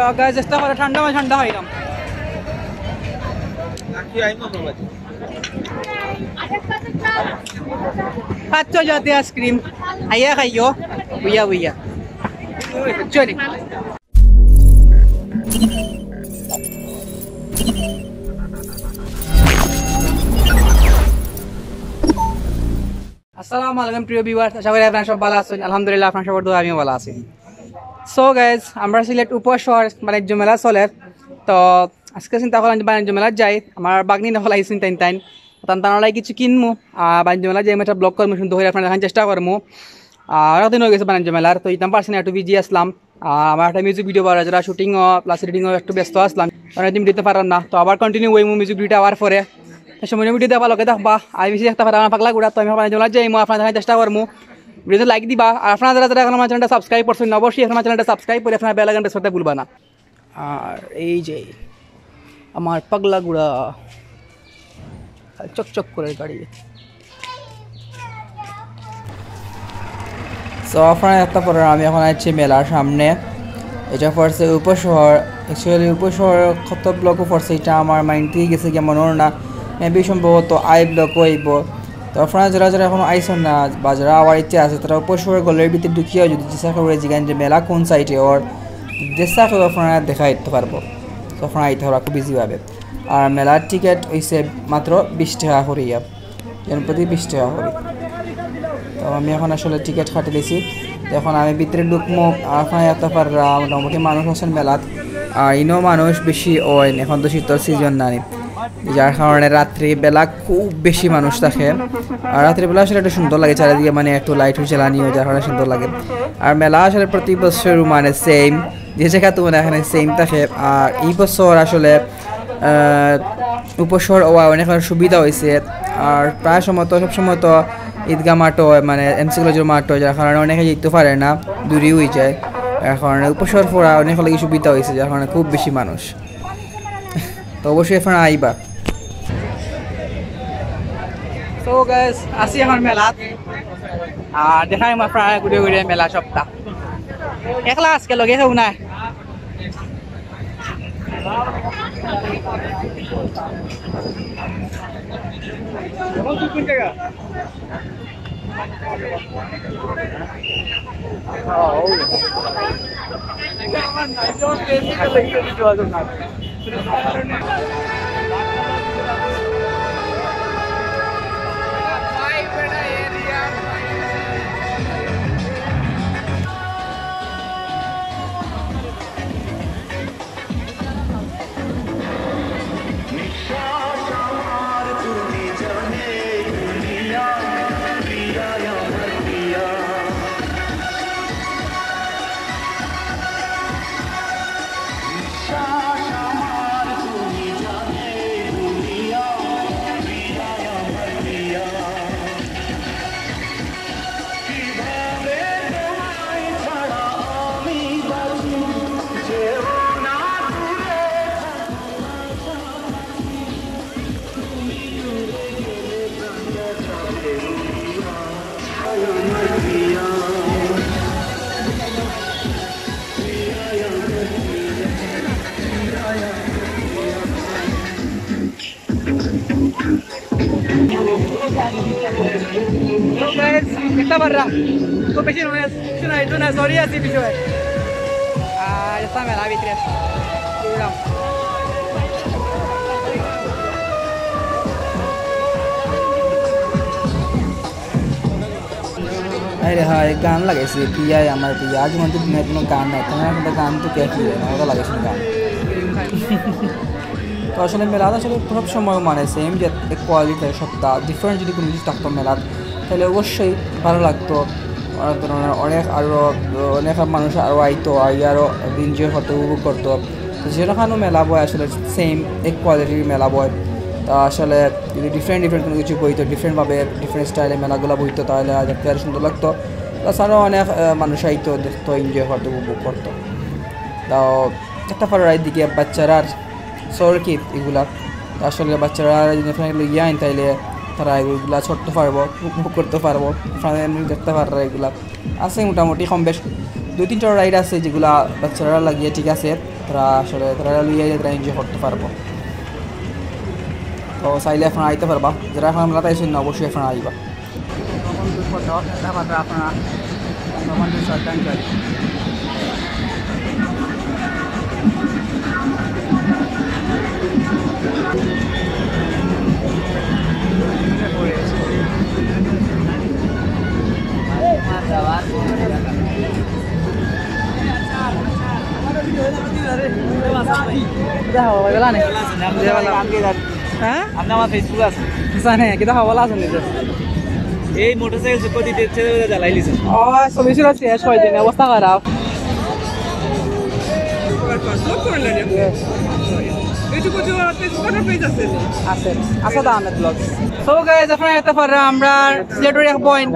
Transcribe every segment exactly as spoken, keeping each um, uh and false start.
তো গাইস, চেষ্টা করে ঠান্ডা মাঝে ঠান্ডা খাইলাম। খাচ্ছ যাতে আইসক্রিম, আইয়া খাইও, বুইয়া বুইয়া। চলি। আসসালামু আলাইকুম প্রিয় ভিউয়ার্স, আশা করি আপনারা সব ভালো আছেন। আলহামদুলিল্লাহ, আপনারা সবার দোয়া আমিও ভালো আছি। সো গাইস, আমরা সিলেট উপশহর বাণিজ্য মেলা চলের। তো আজকে চিন্তা করলাম যে বাণিজ্য মেলাত যাই, আমার বাগনি নকল আইসিন তাইন তাইন, তান তানালাই কিছু কিনমু, আর বাণিজ্য মেলাত যাই, আমি একটা ব্লগ করমু, সুন্দর করে আপনারা দেখার চেষ্টা করমু। আর অনেক দিন হয়ে গেছে বাণিজ্য মেলার, তো ইতাম পারছি না, একটু বিজি আসলাম। আর আমার একটা মিউজিক ভিডিও বার, যারা শুটিংও প্লাস এডিটিংও একটু ব্যস্ত আসলাম, অনেকদিন ভিডিওতে পারলাম না। তো আবার কন্টিনিউ ওই মিউজিক ভিডিওটা আবার পরে। তো সময় ভিডিও দেখা লোকে দেখবা, আর বেশি দেখতে পারে আমার পাগলা গুড়া। তো আমি আপনার জন্য যাই, আপনার দেখার চেষ্টা করবো। ভিডিওতে লাইক দিবা, আর আপনারা যারা যারা এখন আমার চ্যানেলটা সাবস্ক্রাইব করছেন না, অবশ্যই এখন আমার চ্যানেলটা সাবস্ক্রাইব করে আপনার বেল আইকন প্রেস করতে ভুলবা না। আর এই যে আমার পাগলা গুড়া, চকচক করে গাড়ি। তো আপনারা একটা পরে আমি এখন আছি মেলার সামনে। এটা পড়ছে উপশহর, অ্যাকচুয়ালি উপশহর কত ব্লকও পড়ছে, এটা আমার মাইন্ড থেকে গেছে গিয়ে মনে হয় না, মেবি সম্ভবত আই ব্লকও আইব। তো আপনারা যারা যারা এখনো আইসন না বা যারা আওয়ার ইচ্ছে আছে, তারা উপশহর গলির ভিতরে ঢুকিয়া যদি জিজ্ঞাসা করে জিগান যে মেলা কোন সাইডে ওর, জিজ্ঞাসা করে আপনারা দেখা দিতে পারবো। তো আপনারা আইতে পারবা খুব ইজিভাবে। আর মেলার টিকিট হইছে মাত্র বিশ টাকা করিয়া, জনপ্রতি বিশ টাকা করি। তো আমি এখন আসলে টিকিট কাটি দিছি। তো এখন আমি ভিতরে ঢুকমু, আর ওখানে এত পাররা মোটামুটি মানুষ আছেন মেলাত। আর ইনো মানুষ বেশি অইন, এখন তো শীতর সিজন নাই, যার কারণে রাত্রি বেলা খুব বেশি মানুষ থাকে। আর রাত্রি বেলা আসলে একটু সুন্দর লাগে, চারিদিকে মানে একটু লাইট জ্বালানি হয়, যার কারণে সুন্দর লাগে। আর মেলা আসলে প্রতি বছর মানে সেম, যে জায়গা তো মানে এখানে সেম থাকে। আর এই বছর আসলে আহ, উপশহর হওয়া অনেক সুবিধা হয়েছে। আর প্রায় সময় তো, সব সময় তো ঈদগাহ মাঠ হয়, মানে এমসি কলেজের মাঠ হয়, যার কারণে অনেকে যেতে পারে না, দূরেই হয়ে যায়। এখন উপশহর পড়া অনেক লাগি সুবিধা হয়েছে, যার কারণে খুব বেশি মানুষ। তো অবশ্যই আপনারা আইবা। তো গাইস, আছি এখন মেলাত, আর দেখাই আপনারা ঘুরে ঘুরে মেলা সবটা। একলা আজকে লগে কেউ নাই। তো গাইস, দেখতে পাররা, খুব বেশি নয়, কিছু নাই, একটু না, সরি আছি পিছনে। আর এটা মেলা ভিতরে আসছি। আরে হ্যাঁ, এক গান লাগাইছে, "পিয়াই আমার পিয়া", আজ মনে হচ্ছে দুনিয়ার কোনো গান নাই, তোমার একটা গান তো কে কি হয়, আমার তো লাগাইছে গান। তো আসলে মেলাত আসলে সব সময় মানে সেম যে এক কোয়ালিটি থাকে সবটা, ডিফারেন্ট যদি কোনো কিছু থাকতো মেলাত, তাহলে অবশ্যই ভালো লাগতো। অনেক ধরনের অনেক আরও অনেক মানুষ আরও আইতো, আই আরও এনজয় করতো, উপভোগ করতো। তো যেখানেও মেলা বয় আসলে সেম এক কোয়ালিটির মেলা বয়। তা আসলে যদি ডিফারেন্ট ডিফারেন্ট কোনো কিছু বইতো, ডিফারেন্টভাবে ডিফারেন্ট স্টাইলে মেলাগুলো বইতো, তাহলে আর দেখতে আরও সুন্দর লাগতো। প্লাস আরও অনেক আহ, মানুষ আইতো, দেখতো, এনজয় করতো, উপভোগ করতো। তাও একটা পাড়ার দিকে বাচ্চারা আর সর কি এগুলা, তো আসলে বাচ্চারা যদি ওখানে লইয়া আইন, তাইলে তারা এগুলা ছড়তে পারবো, উপভোগ করতে পারবো। ওখানে এমনি দেখতে পাররা এগুলা আছে মোটামুটি কম বেশ দুই তিনটা রাইড আছে যেগুলা বাচ্চারা লাগিয়ে ঠিক আছে। তারা আসলে তারা লইয়া তারা এনজয় করতে পারবো। তো চাইলে আপনারা আইতে পারবা, যারা এখন মেলাত আইছেন না, অবশ্যই আপনারা আইবা। আপনারা বঙ্গবন্ধু শ্রদ্ধাঞ্জলি। কিতা খবর, ভালা নি? হ্যাঁ? আপনি আমার Facebook আছে। জানে, কিতা খবর, ভালা আছইন নি? এই মোটরসাইকেল চুক্তি দিতে ইচ্ছে করে জ্বালাই দিছে। ও, ছবি ছিল শেষ কয়দিন, অবস্থা খারাপ। Yes. আছে, আসাদ আহমেদ Vlogs। So guys, আপনারা দেখতে পাররা আমরা সিলেটের এক বোন,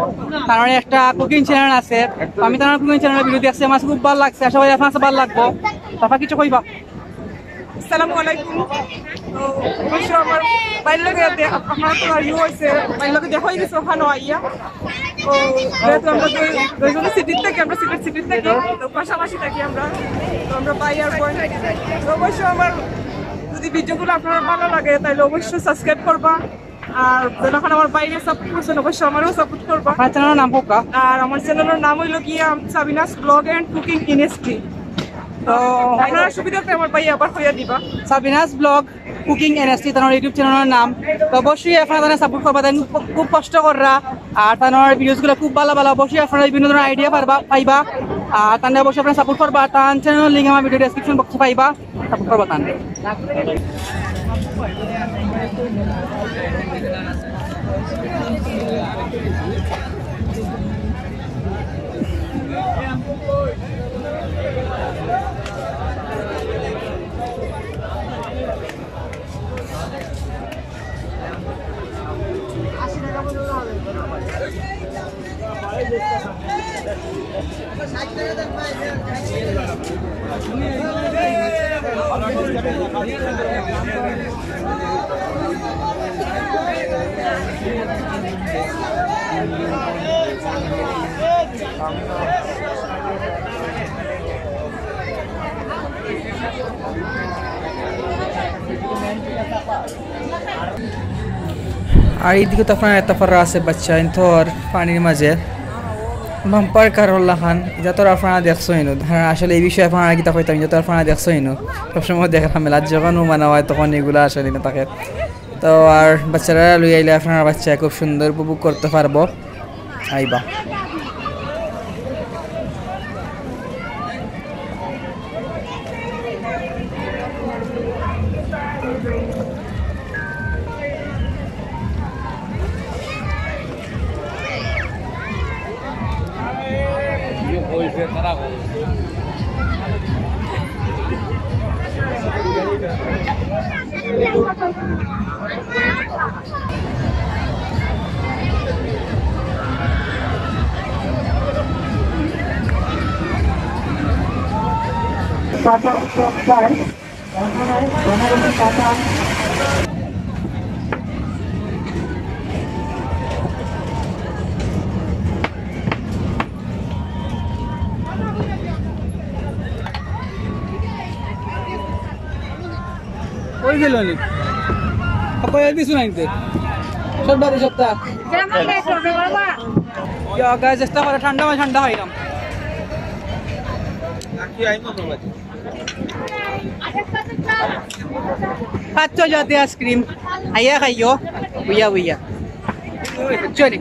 তার একটা কুকিং চ্যানেল আছে। তো আমি তার কুকিং চ্যানেলের ভিডিও দেখছি, আমার খুব ভালা লাগছে, আশা করি আপনার ভালা লাগবো। তারপর কিছু কইবা? আসসালামু আলাইকুম। তো অবশ্য আমার ভাইর লগে দে-, আপনারা তো আর ইয়ে হইছে, ভাইর লগে দেখা হয়ে গেছে ওখানে আইয়া। তো যেহেতু আমরা দুই, দুইজনে সিলেট থাকি, আমরা সিলেট, সিলেট থাকি, তো পাশাপাশি থাকি আমরা। তো আমরা ভাই আর বোন। তো অবশ্য আমার যদি ভিডিওগুলো আপনার ভালা লাগে, তাহলে অবশ্যই সাবস্ক্রাইব করবা। আর যখন আমার ভাইরে সাপোর্ট করছেন, অবশ্যই আমারও সাপোর্ট করবা। আপনার চ্যানেলের নাম কউক্কা? আর আমার চ্যানেলের নাম হইল গিয়া Sabina's Vlog and Cooking in S T। তো আপনারা সুবিধাতে আমার ভাই আবার কইয়া দিবা। Sabina's Vlog Cooking in S T তার YouTube চ্যানেলের নাম। তো অবশ্যই আপনারা তারে সাপোর্ট করবা, তাইন খুব, খুব কষ্ট কররা। আর তার ভিডিওসগুলো খুব ভালা ভালা, অবশ্যই আপনারা বিভিন্ন ধরনের আইডিয়া পারবা, পাইবা। আর তার অবশ্যই আপনারা সাপোর্ট করবা। তার চ্যানেলের লিংক আমার ভিডিও ডেসক্রিপশন বক্সে পাইবা। সাপোর্ট করবা তান। আর এইদিকে তো আপনারা দেখতা পাররা আছে বাচ্চা ইন্তর পানির মাঝে বাম্পার কারর লাখান, ইতা তো আপনারা দেখছইন। আর আসলে এই বিষয়ে আপনারা কিতা কইতাম, ইতা তো আপনারা দেখছইন। সবসময় দেখরা মেলাত যখন উমানা হয় তখন এগুলা আসলে না থাকে। তো আর বাচ্চারা লই আইলে আপনারা বাচ্চা খুব সুন্দর উপভোগ করতে পারবো। আইবা। কই গেল নি? কই আর কিছু নাই তে। সব বাড়ি সপ্তাহ। ইয়া, গাইস, চেষ্টা করে ঠান্ডা মাঝে ঠান্ডা খাইলাম। খাচ্ছ যাতে আইসক্রিম, আইয়া খাইও, বুইয়া বুইয়া। চলি।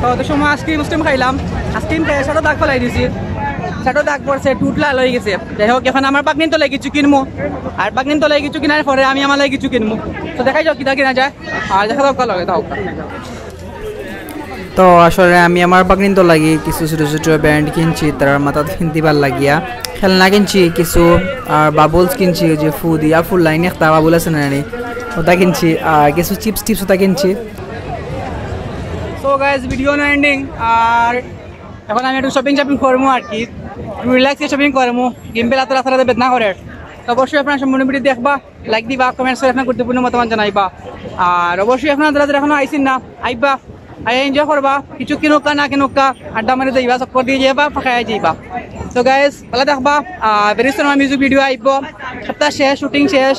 তো, তো সময় আইসক্রিম উসক্রিম খাইলাম, আইসক্রিম খাই শার্টো দাগ ফালাই দিছি, শার্টো দাগ পড়ছে, টুট লাল হয়ে গেছে। যাই হোক, এখন আমার বাগনির তলে কিছু কিনমু, আর বাগনির তলে কিছু কিনার পরে আমি আমার লাগি কিছু কিনমু। তো দেখাই যাক কিতা কিনা যায়, আর দেখা যাক কার লগে থাক। তো আসলে আমি আমার বাগনিন্তর লাগি কিছু ছোট ছোট ব্যান্ড কিনছি, তারার মাথাত পিন্দিবার লাগিয়া। খেলনা কিনছি কিছু, আর বাবলস কিনছি, ওই যে ফু দিয়া ফুল লাইন একটা বাবল আছে না নি, ওটা কিনছি, আর কিছু চিপস টিপস ওটা কিনছি। So guys, ভিডিও না এন্ডিং, আর এখন আমি একটু শপিং শপিং করমু আর কি, একটু রিল্যাক্সে শপিং করমু। গিম্বেল আতর আতর বেদনা করে। তো অবশ্যই আপনারা সম্পূর্ণ ভিডিও দেখবা, লাইক দিবা, কমেন্টস করে আপনার গুরুত্বপূর্ণ মতামত জানাইবা। আর অবশ্যই আপনারা যারা যারা এখনো আইছেন না, আইবা। আইয়া এনজয় করবা, কিছু কিনুক্কা না কিনুক্কা, আড্ডা মারি যাইবা, চক্কর দিয়া যাইবা, ফাঁকাইয়া যাইবা। তো গাইস, ভালা থাকবা। ভেরি সুন আমার মিউজিক ভিডিও আইবো, সপ্তাহ শেষ, শুটিং শেষ,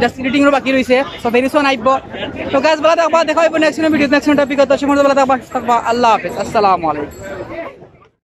জাস্ট এডিটিং বাকি রইছে। তো ভেরি সুন আইবো। তো গাইস, ভালা থাকবা, দেখা অইবো নেক্সট ভিডিও, নেক্সট টপিক। তো সে পর্যন্ত ভালা থাকবা, সুস্থ থাকবা। আল্লাহ হাফেজ, আসসালামু আলাইকুম।